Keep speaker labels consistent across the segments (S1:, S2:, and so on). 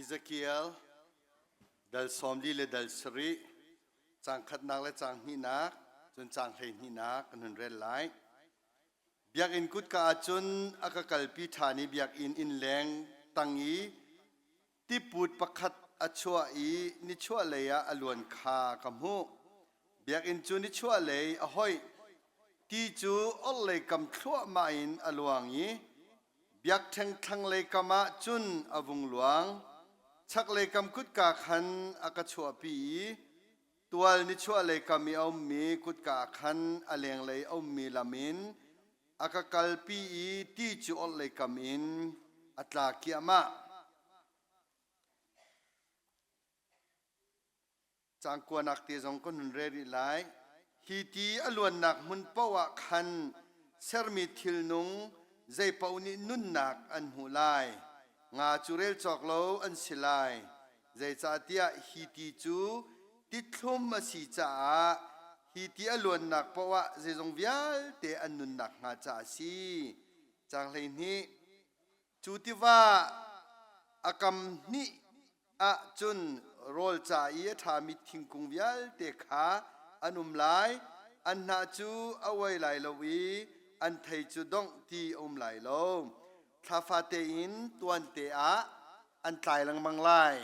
S1: Ezekiel dal 40 le dal 7 caang khatnak le caang hnihnak cun caang 12nak kan hun rel lai. Biakinn kutka ah cun a ka kalpi ṭhan i biakinn innleng tang i tiput pakhat a chuah i nichuahlei ah a luan kha ka hmuh. Biakinn cu nichuahlei a hoih. Ti cu orhlei kam thluahmah in a luang i biakṭheng thlanglei kam ah cun a vung luang. Chaklei kam kutka khan a ka chuahpi i Tual nichuahlei kam i a ummi kutka ah khan a lenglei a ummi lam in a ka kalpi i ti cu orhlei kam in a tla kiahmah. Caang kuanak te zong kan hun rel rih lai. Hi ti a luannak hmun paoh ah khan sermi thilnung zeipaoh nih nunnak an hmuh lai. Nga cu rel cawk lo an si lai. Zeicahtiah hi ti cu tithlum a si caah hi ti a luannak paoh ah zeizong vialte an nunnak hnga caah a si. Caang 12 Cu tiva a kam hnih ah cun rawl ca i a ṭhami thingkung vialte kha an um lai. An hnah cu a uai lai lo i an thei cu dongh ti a um lai lo. Thla fate in tuante ah an tlai lengmang lai.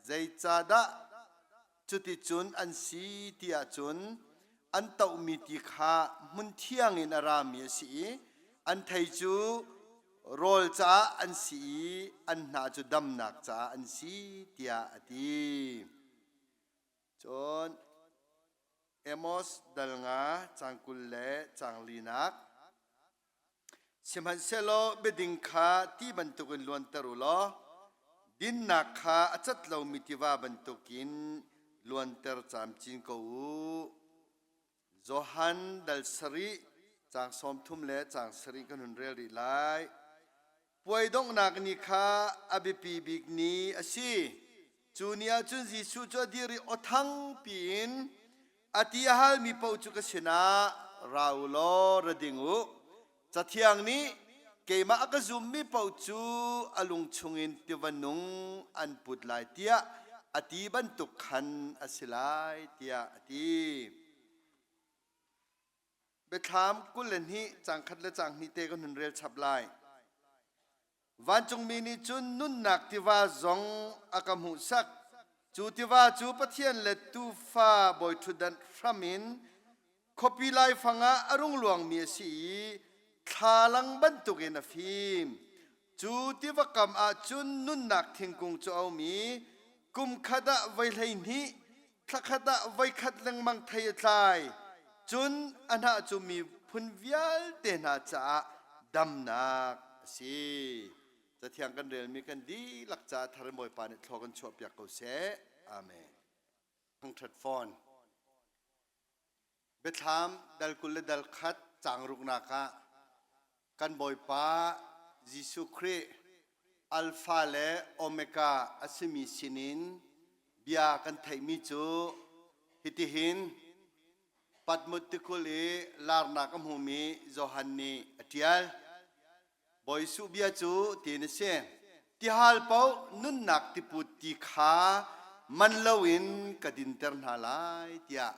S1: Zeicahdah cuticun an si ti ahcun an tohmi ti kha hmun thiang in a rami a si i an thei cu rawl caah an si i an hnah cu damnak caah an si tiah a ti. Cun Amos dal nga caang 20 le caang linak Sihmanhsehlaw biading kha ti bantukin luanter u law dinnak kha a cat lomi tiva bantukin luanter camcin ko u. Johan dal sarih caang 30 le caang sarih kan hun rel rih lai. Puai donghnak ni kha a biapi bik ni a si. Cu ni ah cun Jesuh cu a dir i aw thangpi in a ti a halmi paoh cu ka sinah ra u law ra ding u. Cathiang nih keimah a ka zummi paoh cu a lung chungin tiva nung an put lai tiah a ti bantuk khan a si lai tiah a ti. Biathlam 22 caang khat le caang hnih te kan hun rel chap lai. Vancungmi nih cun nunnak tiva zong a ka hmuhsak. Cu tiva cu Pathian le Tuufa bawiṭhutdan hram in khuapi laifang ah a rung luangmi a si i thlalang bantukin a fim. Cu tiva kam ah cun nunnak thingkung cu a um i kum khat ah voi 12 thlakhat ah voikhat lengmang thei a tlai. Cun a hnah cu miphun vialte hna caah damnak a si. Cathiang kan relmi kan dihlak caah thar in Bawipa nih thlaw kan chuahpiak ko seh. Amen. Thangṭhat fawn. Biathlam dal 20 le dal khat caang ruknak ah kan Bawipa Jesuh Khrih Alpha le Omega a simi sinin bia kan theihmi cu hitihin Patmos tikulh i larnak a hmumi Johan nih a ṭial. Bawi Jesuh bia cu tiin a si. Tihal paoh nunnak tiput ti kha man loin ka dinter hna lai tiah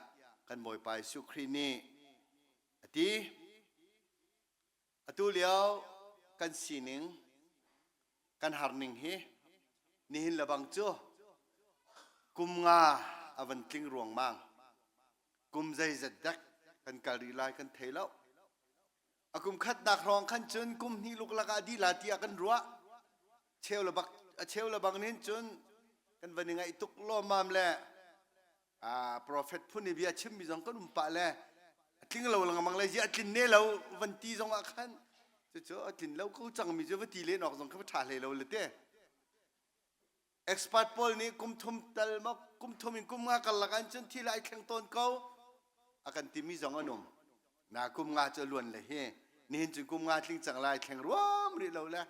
S1: kan Bawipa Jesuh Khrih nih a ti. Atu lio kan sining, kan harning hi nihin lebang cu kum nga a van tling ruangmang. Kum zeizat dek kan kal rih lai kan thei lo. A kum khatnak hrawng khan cun kum hnih luklak ah dih la tiah kan ruah. Cheu le bak a cheu le bang nin cun kan van i ngaih tuk lawmmam le a prophet phun i bia chimmi zong kan um pah le a tling lo lengmang le zia a tlin ne lo van ti zong ah khan cucu a tlin lo ko cangmi cu va ti len awk zong kha va ṭha hlei lo le te. Expert pawl nih kum thum tal maw kum thum in kum nga karlak ah cun thil ai thleng tawn ko a kan timi zong an um. Na kum nga cu a luan le hi nihin cun kum nga tling cang lai thleng ruam rih lo le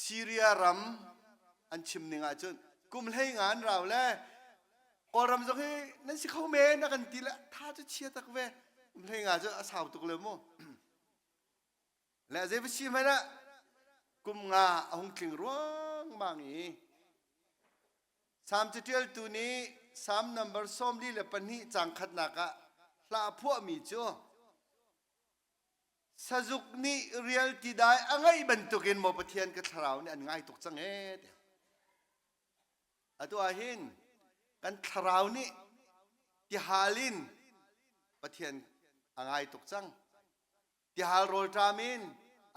S1: Syria ram an chim ning ahcun kum hlei nga an rau le Kawlram zong hi nan si kho men a kan ti le tha cu chia tak ve kum hlei nga cu a sau tuk le mu. Le zei va si hmanh ah kum nga a hung tling ruangmang. lengmang i Salm caṭialtu nih Salm nambar 42 caang khatnak ah hla a phuahmi cu sazuk nih rial tidai a ngaih bantukin maw Pathian ka thlarau nih an ngai tuk cang ee ti. Atu ah hin kan thlarau nih tihal in Pathian a ngai tuk cang. Tihal rawlṭam in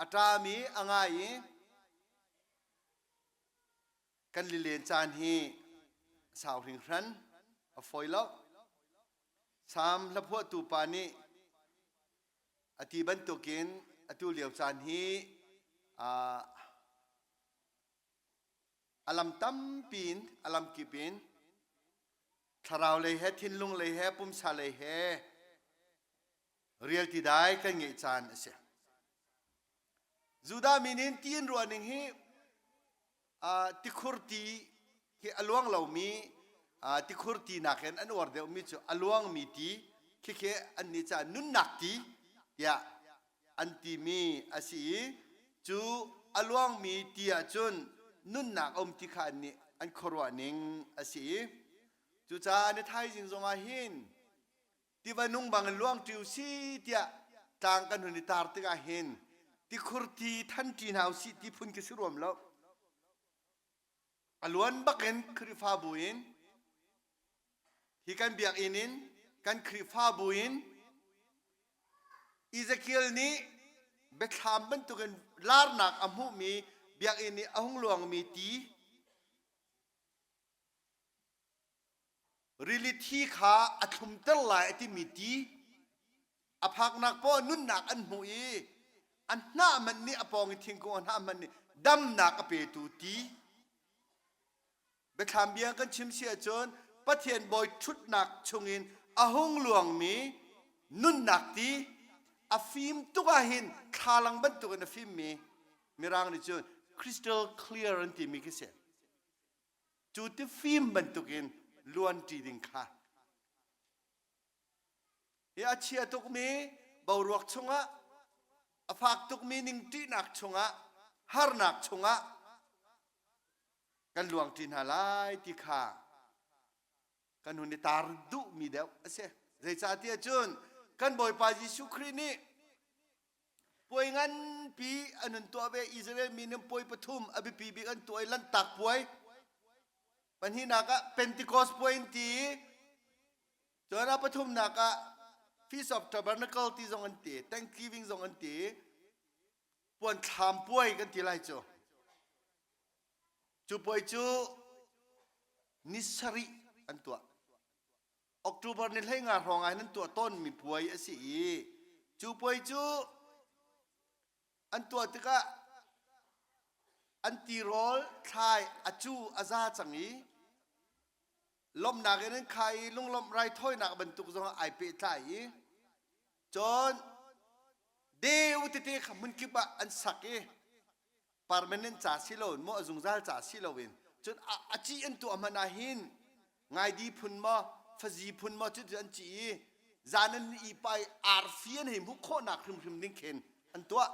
S1: a ṭam i a ngai i kan lilen caan hi sau hringhran a fawi lo. Salm hlaphuahtu pa nih a ti bantukin atu lio caan hi a lam tampi in a lam kip in thlarau lei he thinlung lei he pumsa lei he rial ti dai kan ngeih caan a si. Judah mi nih ti an ruah ning hi tikhur ti khi a luang lomi tikhur ti nakin an uar deuhmi cu a luangmi ti khikhi an nih caah nunnak ti tiah an timi a si i cu a luangmi ti ahcun nunnak a um ti kha an nih an khuaruah ning a si i cucaah ni thaizing zongah hin tiva nung bang in luang ṭi u si tiah tlang kan hun i tar tikah hin tikhur ti than ṭi hna u sih ti phun khi si ruam lo. A luan bakin Khrihfabu in hi kan biakinn in kan Khrihfabu in Ezekiel nih biathlam bantukin larnak a hmuhmi biakinn i a hung luangmi ti Rili thi kha a thlumter lai a timi ti a phaknak poah nunnak an hmuh i a hnah hmanh nih a pawng i thingkung a hnah hmanh nih damnak a petu ti biathlam bia kan chim si ahcun Pathian bawi ṭhutnak chungin a hung luangmi nunnak ti a fim tuk ahhin thlalang bantukin a fimmi mirang nih cun crystal clear an timi khi si. Cu tifim bantukin luanṭi ding kha hi a chia tukmi boruak chungah a fak tukmi ningṭihnak chungah harnak chungah kan luangṭi hna lai ti kha kan hun i tar duhmi deuh a si. Zeicahtiah cun kan Bawipa Jesuh Khrih nih Puai nganpi an hun tuah ve. Israel mi nih puai pathum a biapi bik an tuah i Lanhtak puai. Pahnihnak ah Pentecost puai an ti i cun a pathumnak ah Feast of Tabernacle ti zong an ti, Thanksgiving zong an ti. Puan thlam puai kan ti lai cu. Cu puai cu ni sarih an tuah. October ni 15 hrawng ah hin an tuah tawnmi puai a si i cu puai cu an tuah tikah an tirawl thlai a cu a za cang i lawmhnak in an khai i lunglawmh raithawinak bantuk zong ai pehtlai i cun deu tete kha hmunkip ah an sak i permanent ca si loin maw a zungzal ca si loin cun a ci an tuah hmanh ah hin ngaidi phun maw fazi phun maw cu an ci i zan an i pai arfi an hei hmuh khawhnak hrimhrim ding khin an tuah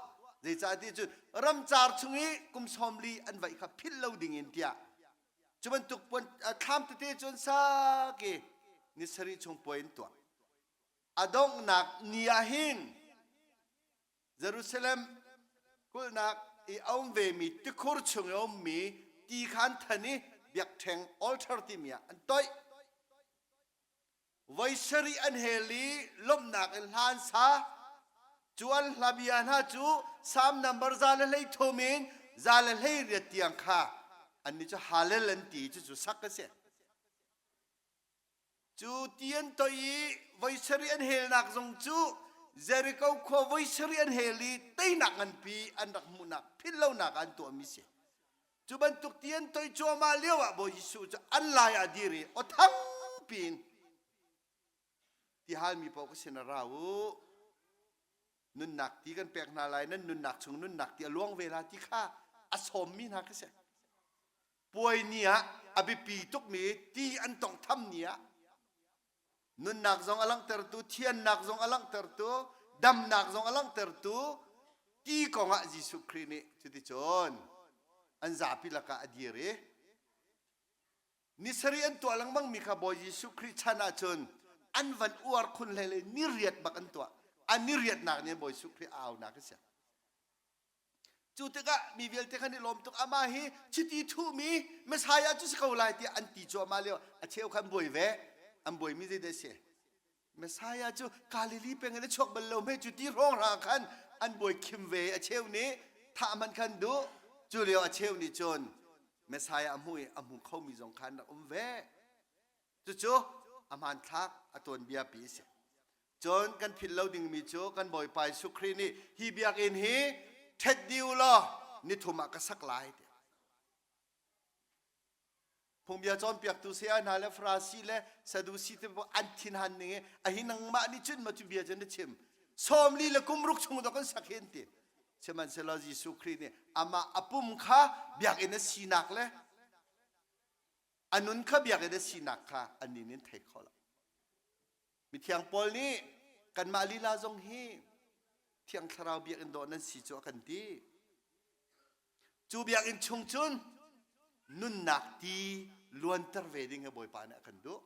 S1: zeicahtiah cun ramcar chung i kum 40 an vaih kha philh lo ding in tiah cu bantuk puan thlam tete cu an sak i ni sarih chung puai an tuah a donghnak ni ah hin Jerusalem kulhnak i a um vemi tikhur chung i a ummi ti kha an than i biakṭheng altar timi ah an toih. Voi sarih an hel i lawmhnak in hla an sa. Cu an hla bia hna cu Salm number 133 in 118 tiang kha annih cu Hallel an ti i cucu sak a si. Cu ti an toih i voi sarih an helnak zong cu Jericho khua voi sarih an hel i teinak nganpi an rak hmuhnak philhlonak ah an tuahmi si. Cu bantuk ti an toih cuahmah lio ah Bawi Jesuh cu an lai ah dir i aw thangpi in ti halmi paoh ka sin ah ra u. Nunnak ti kan pek hna lai, nan nunnak chung nunnak ti a luang ve la ti kha a sawmmi hna khi si. Puai ni ah a biapi tukmi ti an tawnghtham ni ah nunnak zong a langhtertu, thiannak zong a langhtertu, damnak zong a langhtertu ti kongah Jesuh Khrih nih cuticun. An zapi lakah a dir i ni sarih an tuah lengmang mi kha Bawi Jesuh Khrih chan ahcun an van uar khun hlei le ni riat bak an tuah. An ni riatnak nih Bawi Jesuh Khrih a aunak a si. Cu tikah mi vialte khan i lawm tuk amah hi chiti thuhmi Messiah cu si ko lai tiah an ti cuahmah lio a cheu khan buai ve an buaimi zeidah a si Messiah cu Galilee peng in a chuak bal lo hme cu ti hrawng hra khan an buai khim ve a cheu nih thah hmanh khan duh cu lio a cheu nih cun Messiah a hmu i a hmu khomi zong khan rak um ve cucu a hmanthlak a tuanbia pi a si Cun kan philh lo dingmi cu kan Bawipa Jesuh Khrih nih hi biakinn hi ṭhet dih u law nithum ah ka sak lai tiah. Phungbia cawnpiaktu saya hna le Farasi le Sadusi te an thinhan ning i a hi nangmah nih cun ma cu bia cu na chim 40 le kum ruk chung dok an sak hin ti. Sihmanhsehlaw Jesuh Khrih nih amah a pum kha biakinn a sinak le a nun kha biakinn a sinak kha annih nih an thei kho lo. Mithiang Paul nih kanmah lila zong hi Thiang Thlarau biakinn dawh nan si cu a kan ti. Cu biakinn chung cun nunnak ti luanter ve ding hi Bawipa nih a kan duh.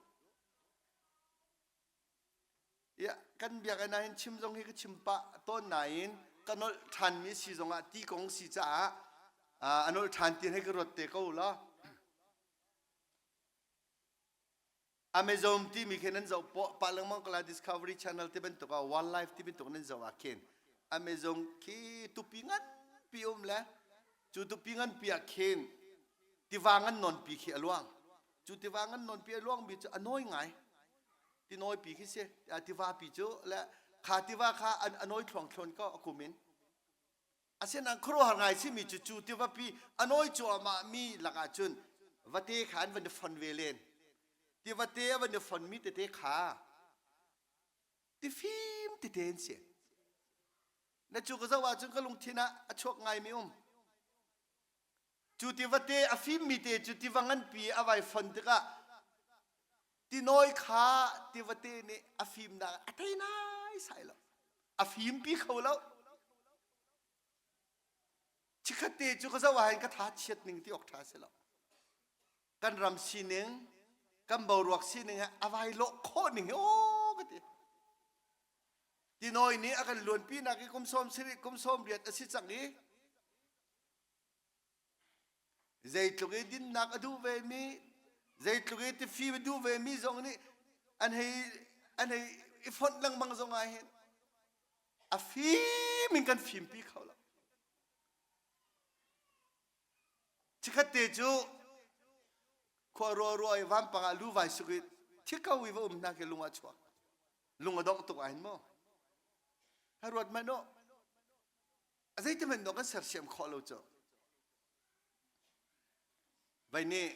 S1: Ya, kan biakinn ah hin chim zong hi ka chim pah tawn nain ka nolh ṭhanmi si zongah ti kong si caah a nolh ṭhan ti hei ka ruat te ko law. Amazon timi khi nan zoh pah lengmang ko lai Discovery Channel ti bantuk ah wildlife ti bantuk nan zoh ah khin Amazon khi tupi nganpi um le cu tupi nganpi ah khin tiva ngan nawnpi khi a luang cu tiva ngan nawnpi a luangmi cu a nawi ngai tinawi pi khi si tiva pi cu le kha tiva kha a nawi thluang thluan ko a kum in Asinain khuaruahhar ngai simi cu cu tivapi a nawi cuahmah mi lakah cun vate kha an van i fon ve len. Tivate a van i fonmi tete kha tifim tete an si. Na cu ka zoh ahcun ka lungthin ah a chuak ngaimi um. Cu tivate a fimmi te cu tiva nganpi a vai fon tikah tinawi kha tivate nih a fimnak a thei nai sai lo. A fimpi kho lo. Chikkhat te cu ka zoh ah hin ka tha chiat ning ti awk ṭha si lo. Kan ram sining, kan boruak sining he a vai lawh khawh ning hi aw ka ti. Tinawi nih a kan luanpi nak i kum 70 kum 80 a si cang i zeitluk i dinnak a duh vemi zeitluk i tifim a duh vemi zong nih an hei an hei i fonh lengmang zong ah hin a fim in kan fimpi kho lo chikhat te cu khua rua rua i vampang ah lu vai suk i thiko i va um hna khi lung ah chuak lung a dongh tuk ah hin maw ha ruat hmanh u a zeiti dawh kan sersiam khawh lo cu vai nih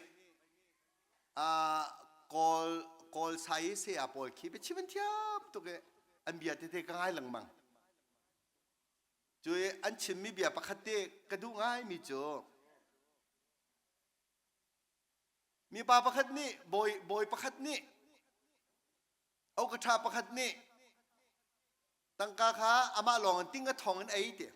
S1: kawl kawl sai saya pawl khi biachim an thiam tuk i an bia tete ka ngai lengmang cu i an chimmi bia pakhat te ka duh ngaimi cu mipa pakhat nih bawi bawi pakhat nih okaṭha pakhat nih Tangka kha amah lawng in ting a thong in ei ti.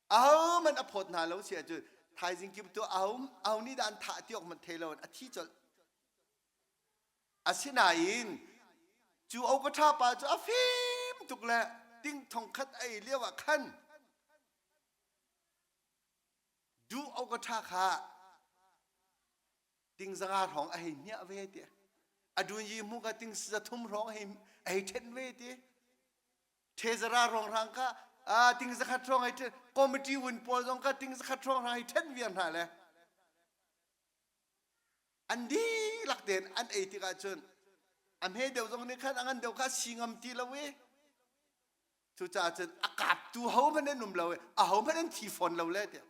S1: Ahohmanh a phawt hna lo si ahcun thaizing kip tu aho aho nih dah an thah ti awk hmanh thei lo in a thi colh. Asinain cu okaṭha pa cu a fim tuk le ting thong khat a ei lio ah khan duh okaṭha kha ting zanga hrawng a hei hniah ve ti a dun yi hmu ka ting 300 hrawng hei a hei then ve ti thezara rong rang ka a ting zakhat hrawng hei then committee win pawl zong ka ting zakhat hrawng rang hei then viar hna le an dihlak tein an ei tikah cun a hme deuh zong nih khan a ngan deuh kha si ngam ti lo i cucaah cun a kaptu ho hmanh an um lo i a ho hmanh an thi fawn lo le tiah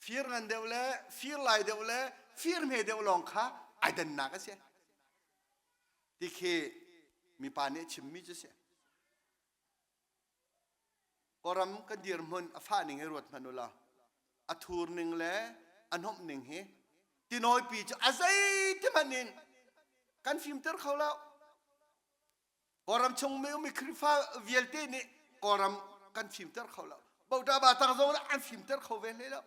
S1: Fir ngan deuh le fir lai deuh le fir hme deuh lawng kha ai dannak a si. Ti khi mipa nih a chimmi cu si. Kawlram kan dirhmun a fah ning hi ruat hmanh u law a thur ning le a hnomh ning hi tinawipi cu a zeiti hmanh in kan fimter kho lo. Kawlram chung mi ummi Khrihfa vialte nih Kawlram kan fimter kho lo. Bauta batang zong nih an fimter kho ve hlei lo.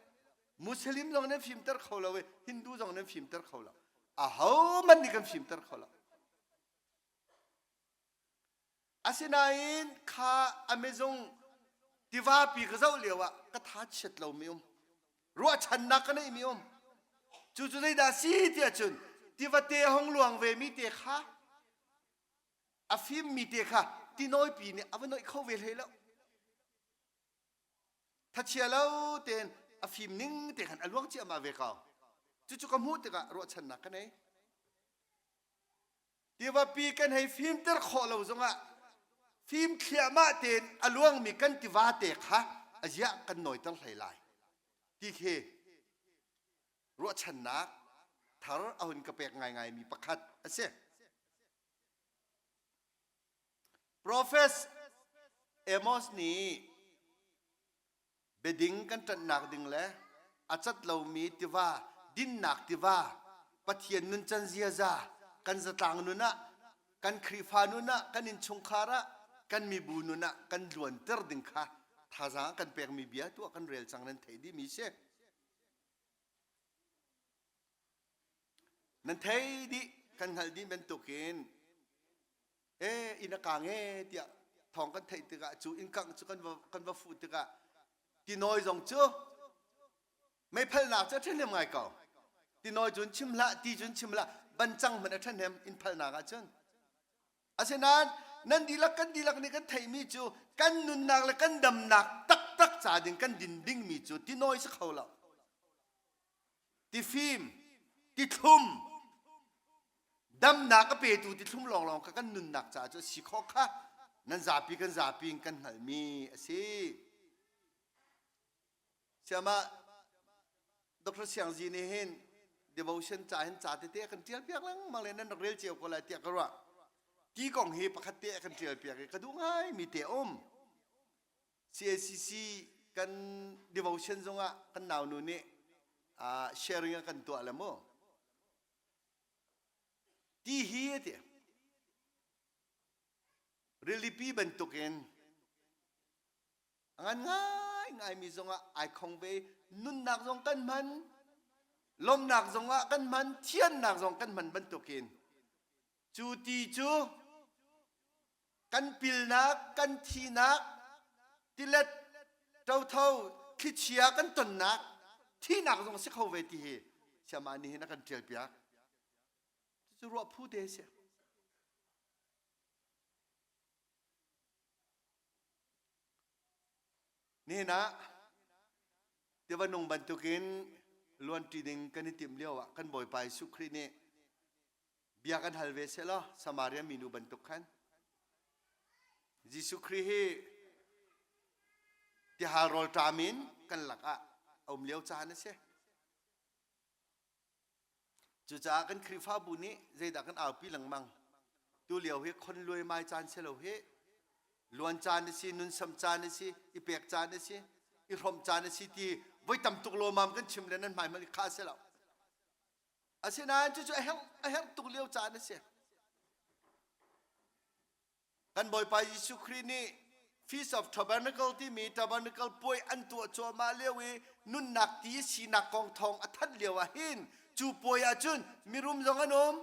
S1: Muslim zong nan fimter kho lo i Hindu zong nan fimter kho lo. Ahohmanh nih kan fimter kho lo. Asinain kha a mizung tivapi ka zoh lio ah ka tha chiat lomi um. Ruahchannak ka neihmi um. Cu cu zeidah si tiah cun tivate hong luang ve mi te kha a fimmi te kha tinawipi nih a va noih kho ve hlei lo. Thachia lo tein a fim ning te khan a luang ciahmah ve ko. Cucu ka hmuh tikah ruahchannak ka nei. Tivapi kan hei fimter khawh lo zongah fim thliahmah tein a luangmi kan tiva te kha a ziah kan nawiter hlei lai ti khi ruahchannak thar a hun ka pek ngaingaimi pakhat a si. Profes Amos nih biading kan ṭanhnak ding le a cat lomi tiva dinnak tiva Pathian nuncan ziaza kan zatlang nun ah kan Khrihfa nun ah kan innchungkhar ah kan mibu nun ah kan luanter ding kha thazaang kan pekmi bia tuah kan rel cang nan theih dihmi si. Nan thei dih kan hngalh dih bantukin e inn a kang e tiah thawng kan theih tikah cu inn kangh cu kan va kan va fuh tikah tinawi zong cu meiphalnak cu a ṭhahnem ngai ko tinawi cun chim hlah ti cun chim hlah bancang hmanh a ṭhahnem inn phalnak ah cun asinain nan dihlak kan dihlak nih kan theihmi cu kan nunnak le kan damnak taktak ca ding kan din dingmi cu tinawi si kho lo tifim tithlum damnak a petu tithlum lawnglawng kha kan nunnak caah cu a si khawh kha nan zapi kan zapi in kan hngalhmi a si. Siama Dr. Siang Zi nih hin devotion ca hin ca tete a kan ṭial piak lengmang le nan rak rel cio ko lai tiah ka ruah. Ti kong hi pakhat te a kan ṭial piak i ka duh ngaimi te a um. CACC kan devotion zongah kan naunu nih uh, sharing a kan tuah le mu. Ti hi a ti. Rilipi bantukin a ngan ngaingaimi zongah ai khong ve nunnak zong kan hman lawmnak zongah kan hman thiannak zong kan hman bantukin cu ti cu kan pilnak kan thinak tilet ṭotho thlichia kan tonnak thihnak zong si kho ve ti hi siamah nih hin a kan ṭial piak cucu ruah phu te a si nihin ah tiva nung bantukin luanṭi ding kan i timh lio ah kan Bawipa Jesuh Khrih nih bia kan hal ve seh law Samaria minu bantuk khan Jesuh Khrih hi tihal rawl ṭam in kan lakah a um lio caan a si. Cucaah kan Khrihfabu nih zeidah kan aupi lengmang. Tu lio hi khon luai mai caan si lo hi. Luan caan a si, nunsam caan a si, i pek caan a si, i hrawmh caan a si ti voi tam tuk lawmam kan chim le nan hmai hmanh kha si lo. Asinain cucu a herh a herh tuk lio caan a si. Kan Bawipa Jesuh Khrih nih Feast of Tabernacle timi Tabernacle puai an tuah cuahmah lio i nunnak ti sinak kong thawng a thanh lio ah hin cu puai ah cun mirum zong an um,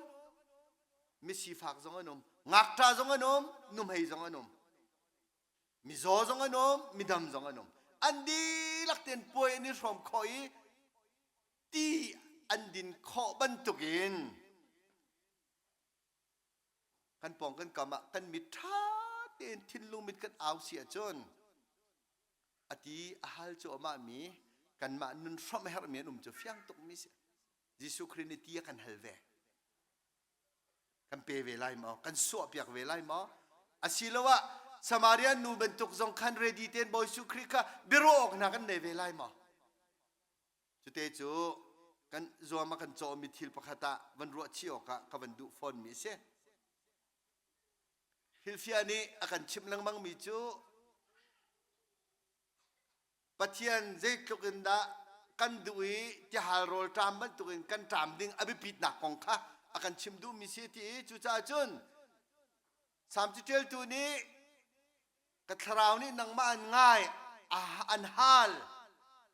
S1: misifak zong an um, ngakṭah zong an um, nuhmei zong an um, mizaw zong an um, midam zong an um. An dihlak tein puai an i hrawm khawh i ti an din khawh bantukin kan pawng kan kam ah kan mit ṭha tein thinlung mit kan au si ahcun a ti a hal cuahmah mi kanmah nun hrawmh herhmi an um cu fiang tukmi si Jesuh Khrih nih ti a kan hal ve kan pe ve lai maw kan suah piak ve lai maw asiloah Samaria nu bantuk zong khan ready tein Bawi Jesuh Khrih kha biaruah awk hna kan nei ve lai maw Cute cu kan zuam a kan cawhmi thil pakhat ah van ruah chih awkah ka van duh fawnmi a si. Hilfia nih a kan chimh lengmangmi cu Pathian zeitluk in dah kan duh i tihal rawl ṭam bantukin kan ṭam ding a biapitnak kong kha a kan chim duhmi si ti i cucaah cun Salm caṭialtu nih. Ka thlarau nih nangmah an ngai, an hal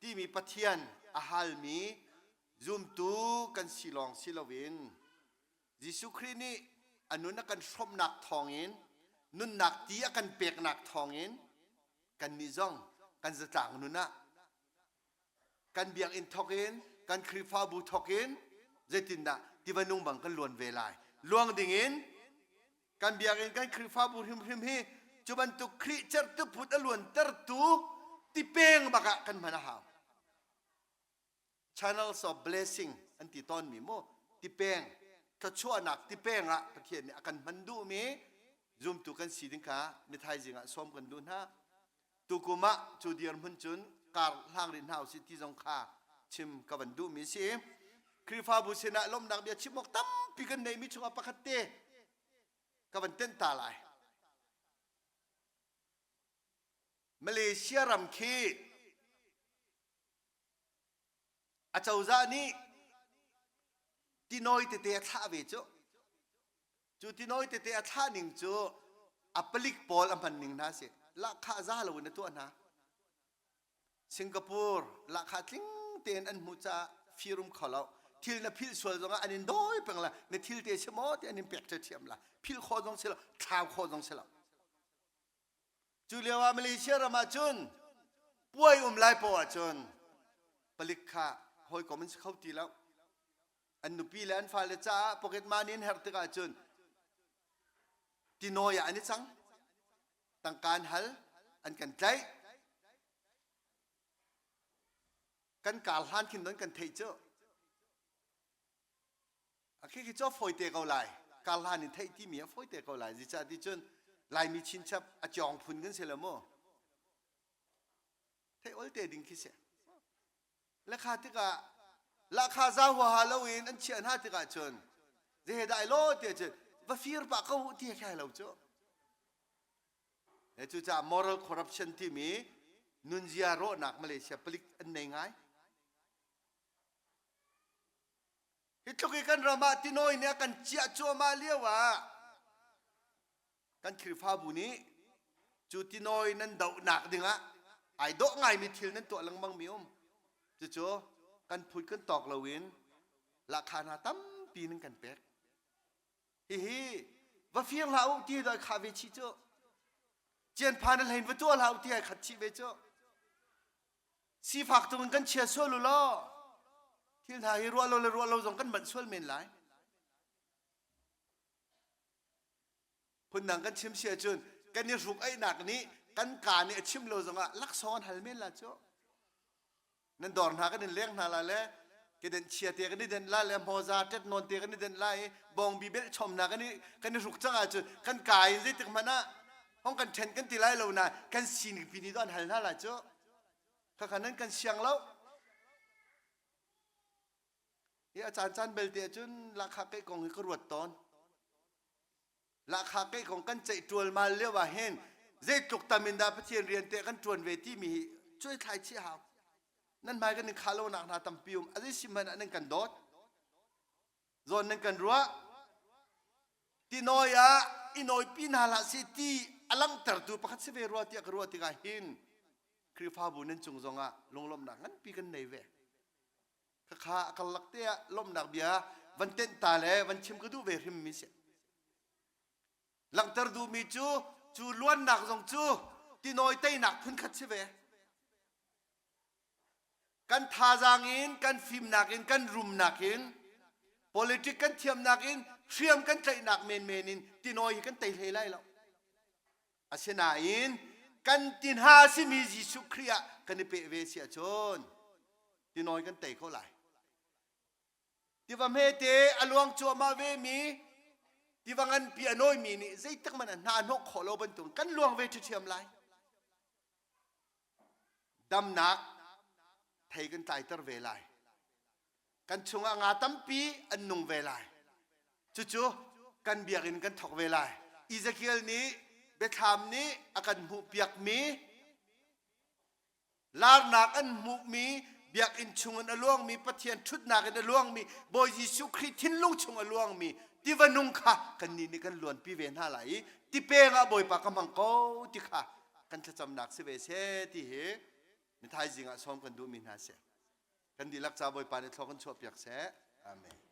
S1: timi Pathian a halmi zumtu kan si lawng si loin Jesuh Khrih nih a nun a kan hrawmhnak thawngin nunnak ti a kan peknak thawngin kannih zong kan zatlang nun ah kan biakinn thawk in kan Khrihfabu thawk in zeitindah tiva nung bang kan luan ve lai luang dingin kan biakinn kan Khrihfabu hrimhrim hi cu bantuk Khrih cerhtu phut a luantertu tipeng bak ah kan hman a hau channels of blessing an ti tawnmi mu tipeng thluachuahnak tipeng ah Pathian nih a kan hman duhmi zumtu kan si ding kha nithaizing ah sawm kan duh hna tukum ah cu dirhmun cun kar hlang rih hna usih ti zong kha chim ka van duhmi si Khrihfabu sinah lawmhnak bia chim awk tampi kan neihmi chungah pakhat te ka van tenh ta lai Malaysia ram khi Acozah nih tinawi tete a thlah ve cu. Cu tinawi tete a thlah ning cu a palik pawl a hman ning hna si. Lahkhah za lo in a tuah hna. Singapore lahkhah tling tein an hmuh caah fir um kho lo. Thil na philh sual zongah an in dawi peng la. Na thil te si maw ti an in pek ṭhiam la. Philh khawh zong si lo, thlau khawh zong si lo. Cu lio ah Malaysia ram ah cun puai um lai poah ahcun palik kha hawikom an si kho ti lo. An nupi le an fale caah pocket money an herh tikah cun tinawi ah an i cang. Tangka an hal, an kan tlaih. Kan kar hlan khin don kan theih cu. Khi cu a fawite ko lai. Karhlan in theih timi a fawite ko lai. Zeicah ti cun Laimi chinchap a cawng phun kan si lo mu. Theih ol te ding khi si. Lekha tikah lahkha za huaha loin an chiah hna tikah cun zehe dah law ti cun va fir pah ko ti he lo cu. Cucaah moral corruption timi nunzia rawhnak Malaysia palik an nei ngai. Hi tluk i kan ram ah tinawi nih a kan ciah cuahmah lio ah kan Khrihfabu nih cu tinawi nan dohnak dingah ai dawh ngaimi thil nan tuah lengmang mi um. Cucu kan phut kan tawk loin lahkhah hna tampi nan kan pek. Hihi va fir hlah u ti doi khah ve chih cu. Cianphan a hlein va tuah hlah u ti ai khat chih ve cu. Sifak tung in kan chia sual u law thil hna hi ruah lo le ruah lo zong kan manh sual men lai. Phundang kan chim si ahcun kan i hruk aihnak nih kan kaa nih a chim lo zongah laksawng an hal men la cu. Nan dawr hna kan in leng hna la le kedenh chia te kan i denh la le hmawza tet nawn te kan i denh la i bawngbi belh chom hna kan i kan i hruk cang ahcun kan kaa in zeitik hmanh ah hong kan ṭhen kan ti lai lo na kan sining pi nih an hal hna la cu. Khakha nan kan siang lo. Hi a caan caan belte ahcun lahkhah keih kong hi ka ruat tawn. Lahkhah keih kong kan ceih ṭualmal lio ah hin zeitluk tam in dah Pathian rian te kan ṭuan ve timi hi cuai thlai chih hau. Nan hmai kan in khah lonak hna tampi um. A zei si hmanh ah nan kan dawt. Zawn nan kan ruah. Tinawi ah i nawipi hna hlah sih ti a langhtertu pakhat si ve rua tiah ka ruah tikah hin Khrihfabu nan cung zongah lunglawmhnak nganpi kan nei ve. Khakha a karlak te ah lawmhnak bia van tenh ta le van chim ka duh ve hrim mi si. Langhter duhmi cu cu luannak zong cu tinawi teinak phunkhat si ve. Kan thazaang in, kan fimnak in, kan rumnak in, politic kan thiamnak in, hriam kan tlaihnak menmen in tinawi hi kan tei hlei lai lo. Asinain kan ti hna simi Jesuh Khrih ah kan i peh ve si ahcun tinawi kan tei kho lai. Tiva hmete a luang cuahmah ve mi tiva nganpi a nawimi nih zeitik hmanh a hna hnawh khawh lo bantuk kan luang ve ṭhiṭhiam lai. Damnak thei kan tlaiter ve lai. Kan chungah nga tampi an nung ve lai. Cucu kan biakinn kan thawk ve lai. Ezekiel nih biathlam nih a kan hmuhpiakmi larnak an hmuhmi biakinn chungin a luangmi Pathian ṭhutnak in a luangmi Bawi Jesuh Khrih thinlung chung a luangmi tiva nung kha kannih nih kan luanpi ve hna lai i tipeng ah Bawipa ka hmang ko ti kha. kan thlacamnak si ve seh ti hi mithaizing ah sawm kan duhmi hna si. Kan dihlak ca Bawipa nih thlua kan chuahpiak seh. Amen.